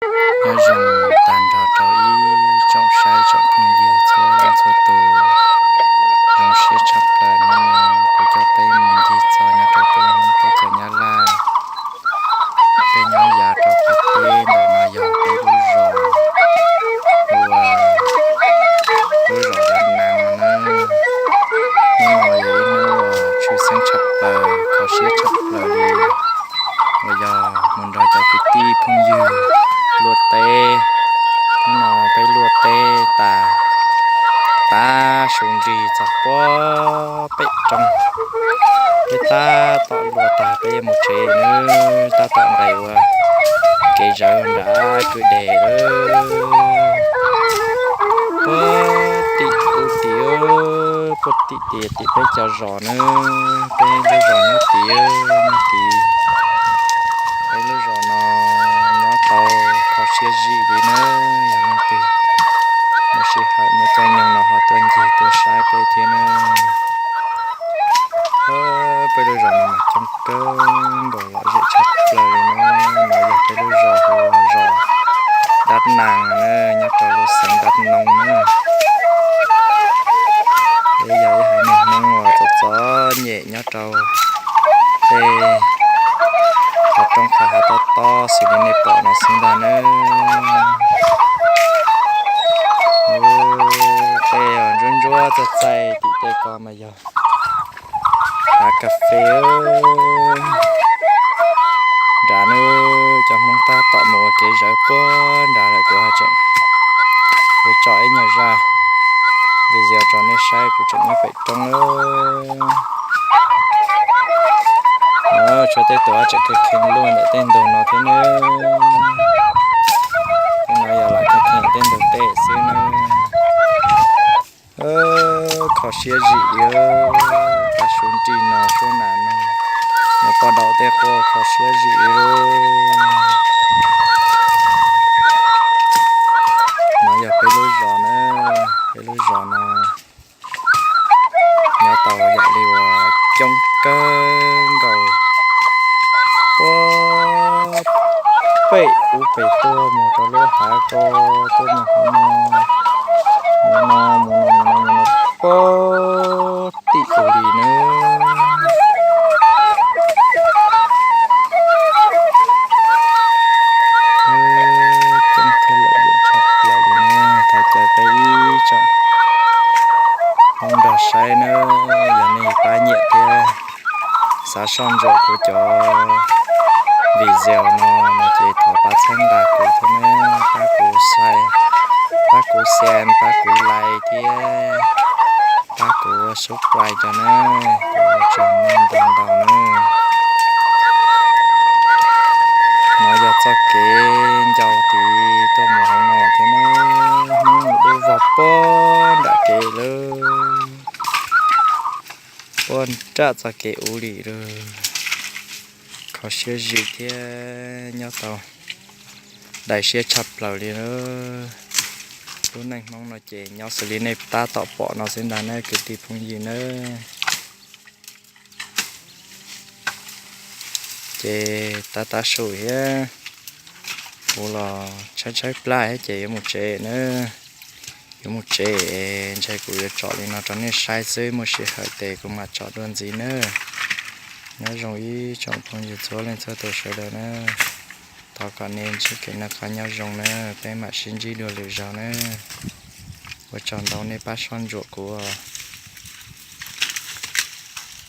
Nyob zoo tag nrho rau ib tsoom saib tsoom phooj ywg txhua leej txhua tus. Zoo siab tshaj plaws hnub no kuv coj peb mus ncig txog nyob rau peb Hmoob teb chaws Nyab Laj. Peb nyob yav rau qab teb ntawm no yog peb lub zos, hu ua lub zos Dab Nees na. Hnub no yog ib hnub uas tshwj xeeb tshaj plaws, kho siab tshaj plaws li, uas yog mus nrog cov kwv tij phooj ywg luaj teb. Hnub no peb luaj teb tas, tab su nrig txog puag pem roob. Peb tab tom luaj tag peb yuav mus tsev na, tab tom nqes ua kev zawv nram kwj deg lawm. Puag tim ub tid, puag tim tim tim peb cov zos na, peb lub zos nyob tid, nyob tid. Peb lub zos no nyob tau kho siab zim li na, yog leej twg muaj sij hawm muaj caij nyoog no ho tuaj ncig tuaj saib peb thiab na. Peb lub zos no mas coob kawg nkaus lom zem tshaj plaws li na. No yog peb lub zos hu ua zos Dab Nees na, nyob rau lub xeev Dab Nees na. Peb yog ib haiv neeg Hmoob uas txom txom nyem nyob rau tej qhov rooj qhov hav tob tob xws li nej pom no xwb ntag na. Tej ntsuab ntsuab txaij txaij tim tej ko mas yog hav kas fes nrad na. Cov Hmoob tab tom mus ua kev zawv puag nrad lawm, kuv ho tseem yuav tso ib nyuag zaj video rau nej saib, kuv tseem nyob pem roob lawm. Tshuav tej tus tseem kheev kheev luaj ntawm tej ntug no thiab na. Tej no yog lam kheev kheev tej ntug tej xwb na. Kho siab zim li, tav su nrig no suab nas no, nws pom daus tej quaj kho siab zim li. No yog peb lub zos na, peb lub zos no nyob tau yam li uas coob kawg nkaus. Puag pem ub pem tuaj mus rau lub hav ko, tuaj mus hauv no, mus no, mus no, mus no, mus no, puag tim ub li na. Coob thiab lom zem tshaj plaws li na, thov caw peb ib tsoom Hmoob nrog saib na, yog nej pab nyiam thiab xav soj ntsuam kuv cov video no no ces thov pab txhawb nqa kuv thiab na, pab kuv subscribe, pab kuv share, pab kuv like thiab pab kuv subscribe tso na, kuv ua tsaug nej ntau ntau na. No yog txoj kev ncau tid tuaj mus hauv no thiab na, hnub dub vog puag nram kev lawm, puag nram txoj kev ub li lawm. Kho siab zim thiab nyob tau daim siab tshaj plaws li lawm. Lub neej Hmoob no ces nyob xws li nej tab tom pom no xwb ntag na kwv tij phooj ywg na. Ces tab tab su thiab, kuv los tshaib tshaib plab thiab ces yuav mus tsev na. Yuav mus tsev, ntshe kuv yuav tsom li no rau nej saib xwb, muaj sij hawm ces kuv mam tsom dua ntxiv na. Nyob zoo ib tsoom phooj ywg txhua leej txhua tus sawv daws na. Thov kom nej ntsib kev noj qab nyob zoo na, peb mam sib ntsib dua lwm zaus na. Ua tsaug ntau nej pab soj ntsuam kuv.